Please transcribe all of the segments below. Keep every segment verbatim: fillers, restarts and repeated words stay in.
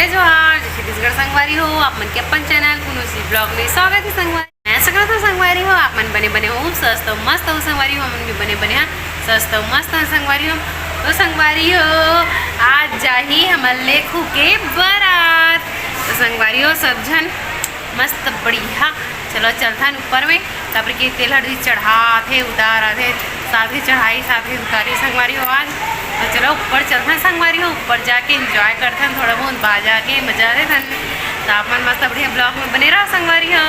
जय जोहार, जय छत्तीसगढ़ संगवारी हो, आप मन के अपन चैनल कुनूसी ब्लॉग में स्वागत है संगवारी। मैं आशा करत हूँ संगवारी हो, आप मन बने बने हो, स्वस्थ हो, मस्त हो संगवारी हो, हमन भी बने बने हैं, स्वस्थ हो, मस्त हो संगवारी हो। तो संगवारी हो, आज जाही हमर लेखू के बरात। तो संगवारी हो, सब झन मस्त बढ़िया। चलो चलथन ऊपर में, काबर कि तेल हरदी चढ़ात हे, उतारत हे, साथ ही चढ़ाई, साथ ही उतारी संगवारी हो आज। तो चलो ऊपर चलथन संगवारी हो, ऊपर जाके एंजॉय करथन थोड़ा बहुत, बाजा के मजा लेथन। तो आप मन मस्त बढ़िया ब्लॉग में बने रहो संगवारी हो।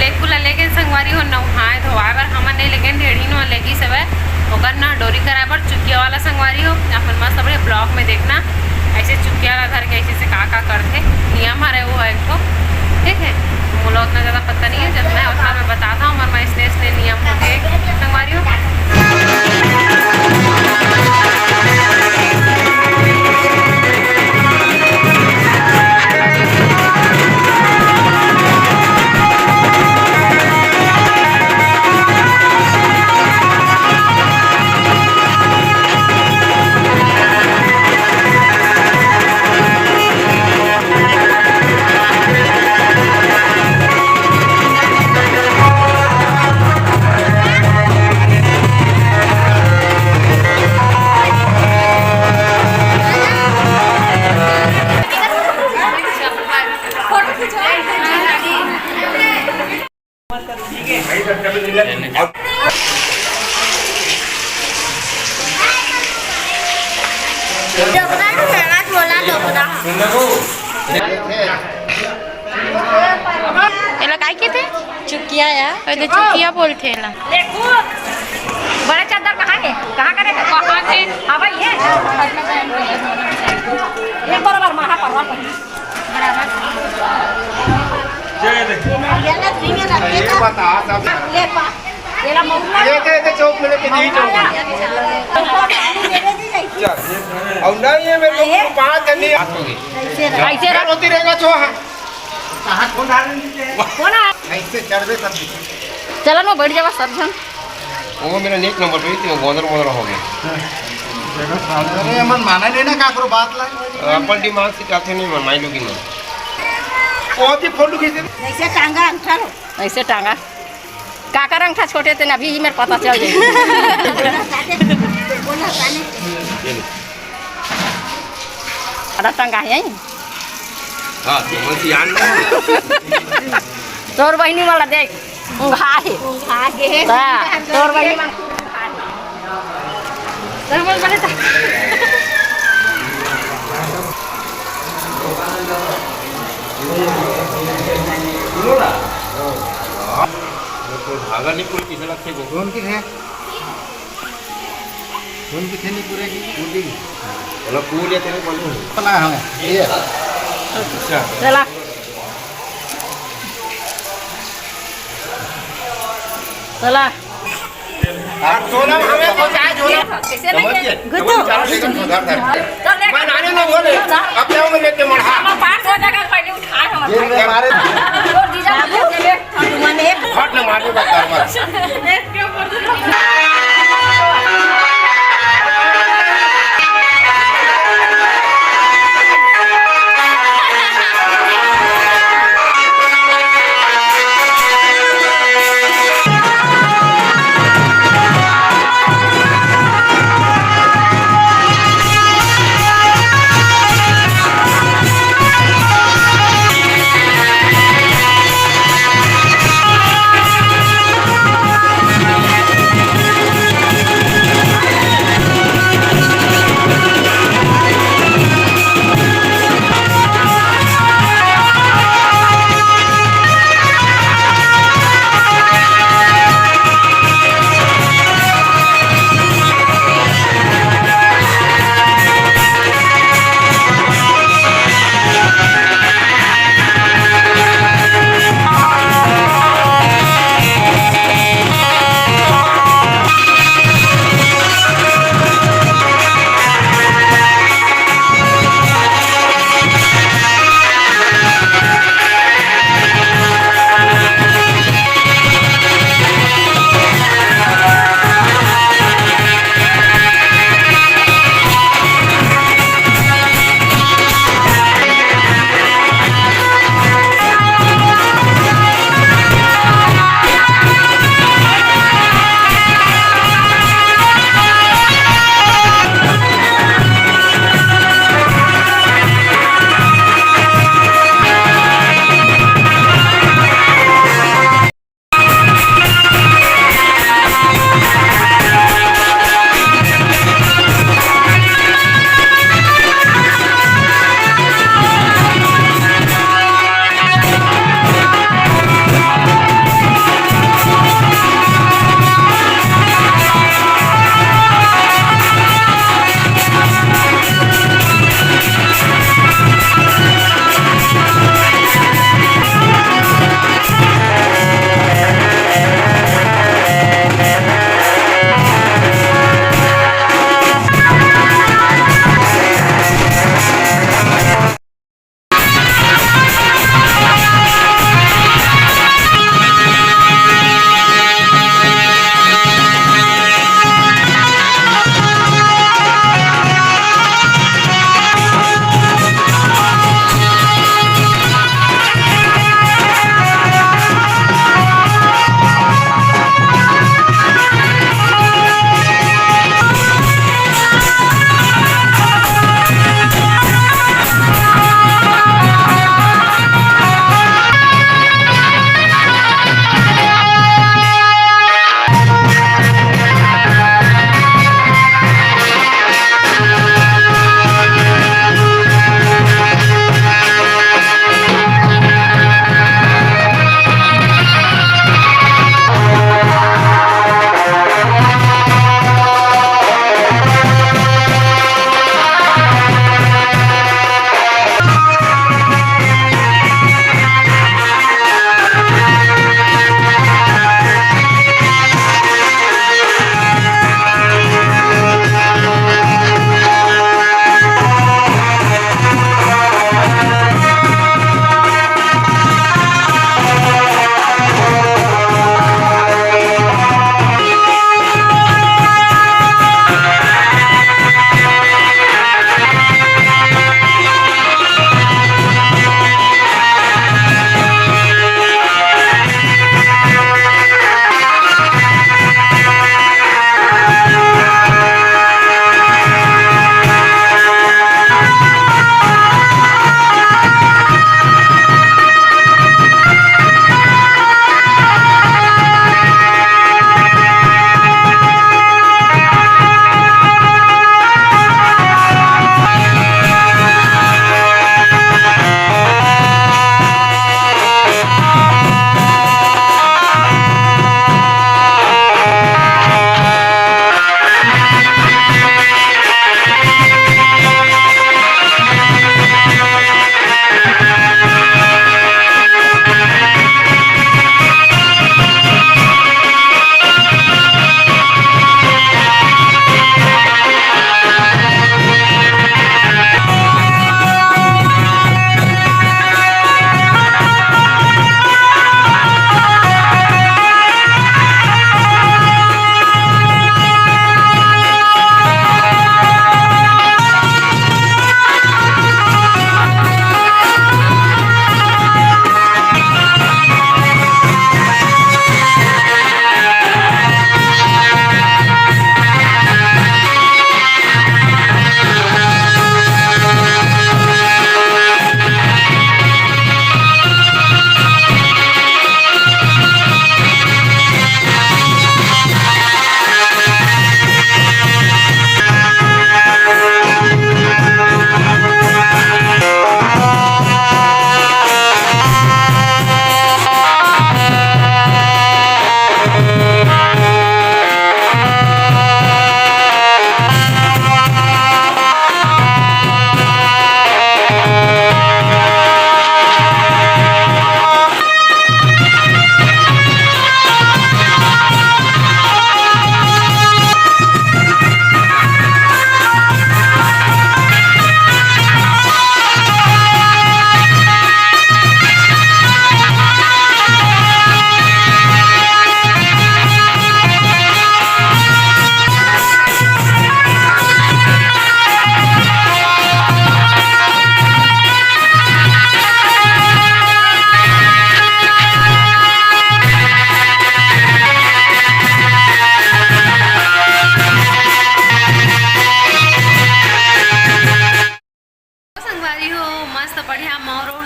लेकू ला लेके संगवारी हो नहाए धोवाए बर, हमन नहीं लेकिन ढेढ़ी नो लेगी सबे ओकर ना डोरी कराए बर चुकिया वाला संगवारी हो। अपन मस्त बड़े ब्लॉग में देखना, ऐसे चुकिया ला धर के ऐसे से का का करथे, नियम हरे वो है एक ठो, ठीक है। मोला उतना ज्यादा पता नहीं है, जितना है उतना मैं बताता हूँ। हमारे में ऐसे ऐसे नियम होते हैं संगवारी हो। डोकरा के फेमस बोला डोकरा। एला काय कहिथे? चुकिया या। अरे, चुकिया बोलथे एला। देखो, बड़ा चद्दर कहाँ हे? कहाँ करे हे? कहाँ हे? हाँ भाई, ये। एक बराबर माहा परवा पर। बराबर। ये बता, सब। ले पा। ये दे, ये दे, चौक में लेके नहीं चौक में। चल। और नहीं, ये मेरे को बात करनी है। ऐसे रख। ऐसे रख। होती रहेगा तो हाँ। कौन आ? ऐसे चढ़वे सब। चलन में बैठ जावा सब झन। वो मेरा नेक नंबर पे थी, वो गोदर मोदर हो गया। अरे, हमन माना नहीं ना, काकरो बात ला। अपन दिमाग से चाहते नहीं, मन माई लोगी नहीं। बहुत ही फोटो खींचते। ऐसे टांगा अंगठा लो। ऐसे टांगा। काकर अंगठा छोटे थे ना, अभी ही मेरे पता चल जाए। अड़ा टंगा है यहीं। हाँ, तो मन सियान ना। तोर बहिनी वाला देख, उंघा है। उंघा के। हाँ, तोर बहिनी वाला। तोर मन बने ता। सुनो ना। तो धागा निकल किसे लगते को? कौन किसे? कौन किसे नहीं पूरे की? पूरी। चलो, पूरे तेरे बोलो। ना, हाँ, ये। अच्छा। चला। चला। आप सोना हमें पहुंचाए, सोना। कैसे समझ गए? गुड्डू। समझ गए? मैं नाने ना बोले। अब क्या उम्र लेके मढ़ा? हम पाँच सौ टका पहले उठाए हम। ये भाई। हमारे और जीजा को दे दे। मने फट न मारे बता मत।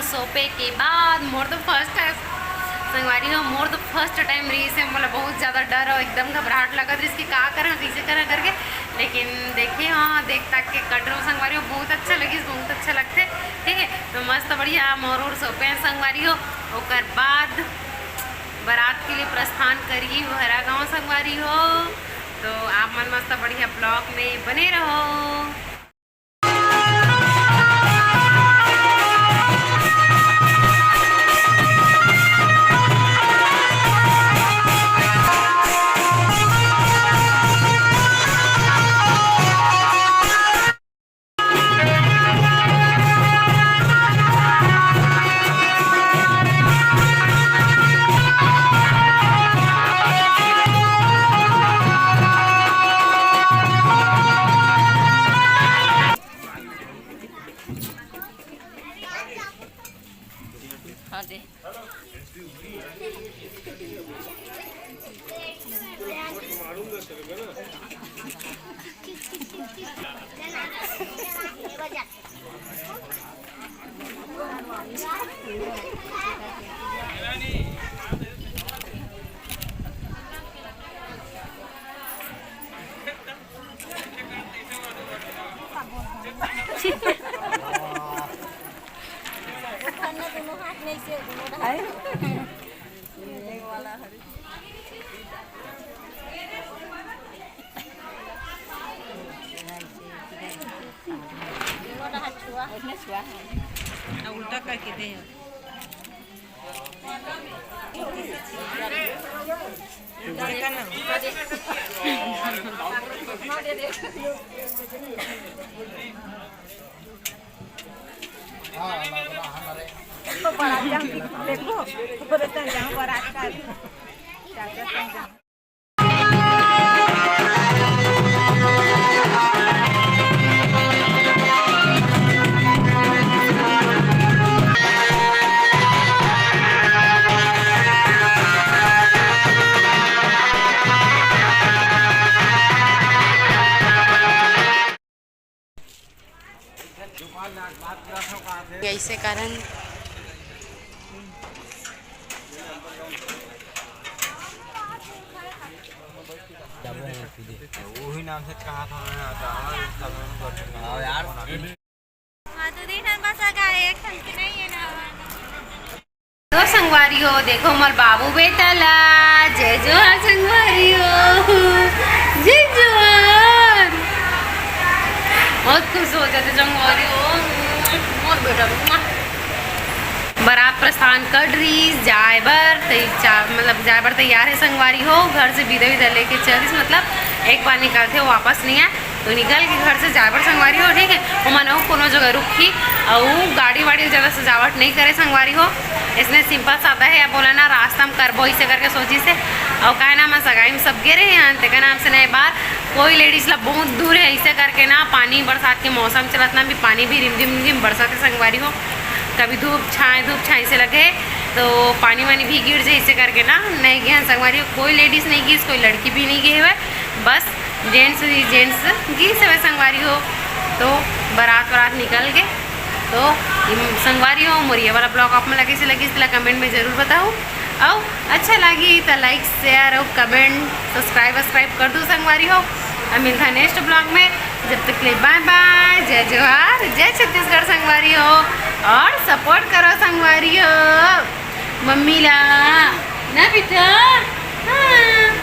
सौंपे के बाद मोर तो फर्स्ट है संगवारी हो, मोर तो फर्स्ट टाइम रहिस हे, मोला बहुत ज़्यादा डर और एकदम घबराहट लगत रहिस कि का करा, कैसे करा करके। लेकिन देखे हाँ, देख ताक के कट रहो संगवारी हो, बहुत अच्छा लगिस, बहुत अच्छा लगथे। ठीक है, तो मस्त बढ़िया मोर ओर सौंपे हैं संगवारी हो। ओकर बाद बारात के लिए प्रस्थान करही भैरा गाँव संगवारी हो। तो आप मन मस्त बढ़िया ब्लॉग में बने रहो। हाँ दे। उल्टा करके दे। ऐसे कारण वही नाम से कहा था मैं, हाँ यार। हाँ, तो देख, हम बस आ गए, एक ठन के नहीं है ना। तो संगवारी हो, देखो मोर बाबू बेटा ला। जय जोहार संगवारी हो, जय जोहार। बहुत खुश हो जाते संगवारी हो, मोर बेटा। बारात प्रस्थान कर रही जाए बर तै-, चा-, मतलब जाए बर तैयार है संगवारी हो। घर से विदा विदा लेके चलिस, मतलब एक बार निकलथे, वापस नहीं आए। तो निकल के घर से जाए बर संगवारी हो, ठीक है। ओमन अउ कोनो जगह रुकही, अउ गाड़ी वाड़ी ज़्यादा सजावट नहीं करे संगवारी हो, इसने सिंपल सादा है। अब बोला ना रास्ता में करबो इसे करके सोचिस हे, अउ काय नाम है सगाई में सब गे रहे हैं, तेकर नाम से नहीं बार कोई लेडीज ला बहुत दूर है इसे करके ना। पानी बरसात के मौसम चलत ना, अभी पानी भी रिमझिम रिमझिम बरसत है संगवारी हो, कभी धूप छाए धूप छाए से लगे, तो पानी वानी भी गिर जाए इसे करके ना नहीं गए हैं संगवारी हो। कोई लेडीज नहीं गई, कोई लड़की भी नहीं गई हुए, बस जेंट्स ही जेंट्स गीस हवय संगवारी हो। तो बारात वारात निकल के तो संगवारी हो, मोर ये वाला ब्लॉग आप मन ला कइसे लगिस तेला कमेंट में जरूर बताओ। अउ अच्छा लगी तो लाइक शेयर अउ कमेंट सब्सक्राइब सब्सक्राइब कर दो संगवारी हो। अब मिलता है नेक्स्ट ब्लॉग में, जब तक के लिए बाय बाय, जय जोहार, जय छत्तीसगढ़ संगवारी हो। और सपोर्ट करो संगवारी हो मम्मी ला, ना बेटा? हाँ।